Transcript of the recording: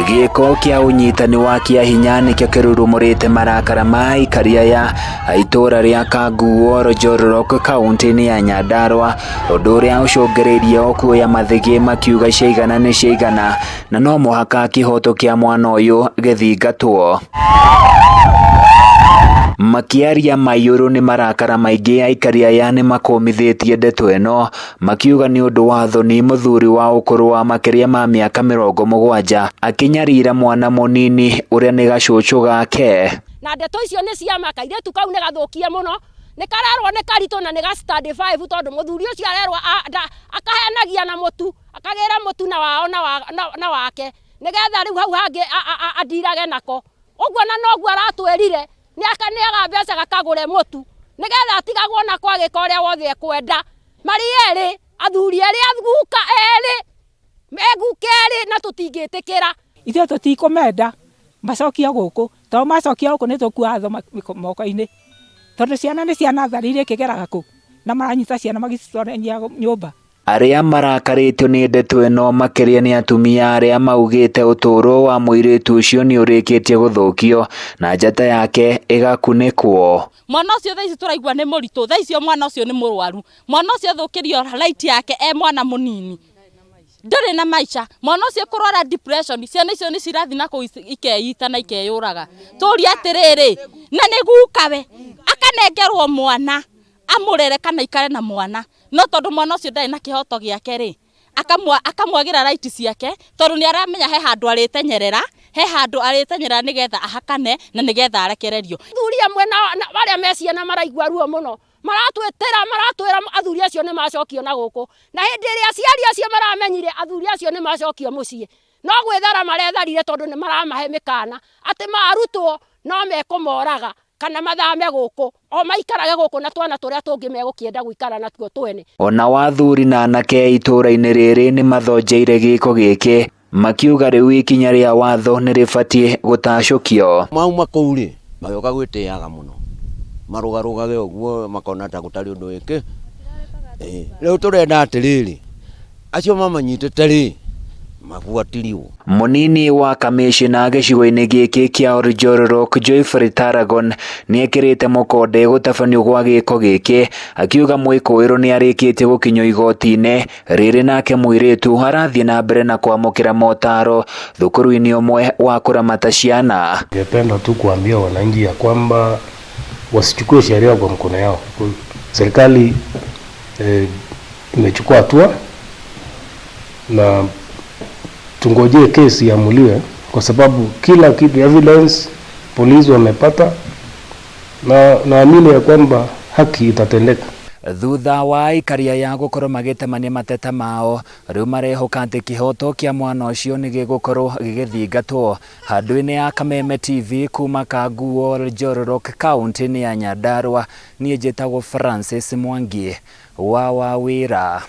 Gĩko kĩa ũnyitani wa kĩahinya nĩkĩo kĩrurumũrĩte marakara ma aikari aya a itũũra rĩa Kanguo Oljororok kaunti-inĩ ya Nyandarua, ũndũ ũrĩa ũcũngĩrĩirie o kuoya mathĩgĩ makiuga ciaigana nĩ ciaigana na no mũhaka kĩhoto kĩa mwana ũyũ gĩthingatwo. Makĩaria maiyũrũ nĩ marakara maingĩ aikari aya nĩ makũmithĩtie ndeto ĩno makiuga nĩ ũndũ wa thoni mũthuri wa ũkũrũ wa makĩria ma mĩaka 70 akĩnyarira mwana mũnini ũrĩa nĩ gacũcũ gake. Na ndeto icio nĩ ciama, kairĩtu kau nĩ gathũkie mũno, nĩ karerwo nĩ karitũ na nĩ ga standard 5 tondũ mũthuri ũcio arerwo akahenagia na mũtu, akagĩra mũtu na wao na wake nĩgetha rĩu hau hangĩ andirage nako. Ũguo na noguo aratwĩrire nĩ akaneaga mbeca gakagũre mũtu nĩgetha atigagwo nako agĩka ũrĩa wothe ekwenda. Marĩ erĩ, athuri erĩ, aguka erĩ, meguka erĩ na tũtingĩtĩkĩra. Ithuĩ tũtikũmenda macokie gũkũ, tondũ macokia gũkũ nĩ tũkuoya watho moko-inĩ, tondũ ciana nĩ cia natharĩ iria ikĩgeraga kũu na maranyita ciana magĩcitwara nyũmba. Arĩa marakarĩtio nĩ ndeto ĩno makĩria nĩ atumia arĩa maugĩte ũtũũro wa mũirĩtu ũcio nĩ ũrĩkĩtie gũthũkio na njata yake ĩgakunĩkwo. Mwana ũcio thaa ici tũraigua nĩ mũritũ, thaa icio mwana ũcio nĩ mũrwaru, mwana ũcio athũkĩrio right yake e mwana mũnini, ndarĩ na maica. Mwana ũcio kũrwara depression, ciana icio nĩ cirathiĩ na kũu ikeita na ikeyũraga. Tũrie atĩrĩrĩ, na nĩ gukawe akanengerwo mwana amũrere kana ikare na mwana, no tondũ mwana ũcio ndarĩ na kĩhoto gĩake rĩ, akamwagĩra right ciake, tondũ nĩ aramenya he handũ arĩtenyerera, he handũ arĩtenyerera nĩgetha ahakane na nĩgetha arekererio. Athuri amwe na arĩa me ciana maraigua ruo mũno, maratwĩtĩra, maratwĩra athuri acio nĩ macokio na gũkũ, na hĩndĩ ĩrĩa aciari acio maramenyire athuri acio nĩ macokio mũciĩ, no gwĩthara maretharire tondũ nĩ maramahe mĩkana atĩ marutwo no mekũmoraga kana mathame gũkũ, o maikarage gũkũ na twana tũrĩa tũngĩ megũkĩenda gũikara natuo twene. Ona athuri na anake itũũra-inĩ rĩrĩ nĩ mathonjeire gĩko gĩkĩ makiuga rĩu ikinya rĩa watho nĩ rĩbatiĩ gũtacũkio. Mauma kũu rĩ, magĩũka gwĩtĩaga mũno, marũgarũgage ũguo makona ta gũtarĩ ũndũ wĩkĩ. Rĩu tũrenda atĩrĩrĩ, acio mamanyitĩte rĩ, mabuatĩrĩrwo. Mũnini wa kamĩcĩna gĩcigo-inĩ gĩkĩ kĩa Oljororok Joyfrey Taragon nĩekĩrĩte mũkonde gũtabanio gwa gĩko gĩkĩ akiuga mwĩkũĩrwo nĩ arĩkĩtie gũkinyio igoti-inĩ rĩrĩ nake mũirĩtu arathiĩ na mbere na kwamũkĩra motaro thukuru-inĩ ũmwe wa kũramata ciana. Ningependa tu kuambia wananchi ya kwamba wasichukue sheria kwa mkono yao. Serikali imechukua hatua na tungojee kesi iamuliwe, kwa sababu kila kitu evidence polisi wamepata, na naamini ya kwamba haki itatendeka. Thutha wa aikari aya gũkorwo magĩtemania mateta mao, rĩu marehoka atĩ kĩhoto kĩa mwana ũcio nĩ gĩgũkorwo gĩgĩthingatwo. Handũ-inĩ ya Kameme TV kuma Kanguo Oljororok kaunti-inĩ ya Nyandarua, niĩ njĩtagwo Francis Mwangi wa Wawĩra.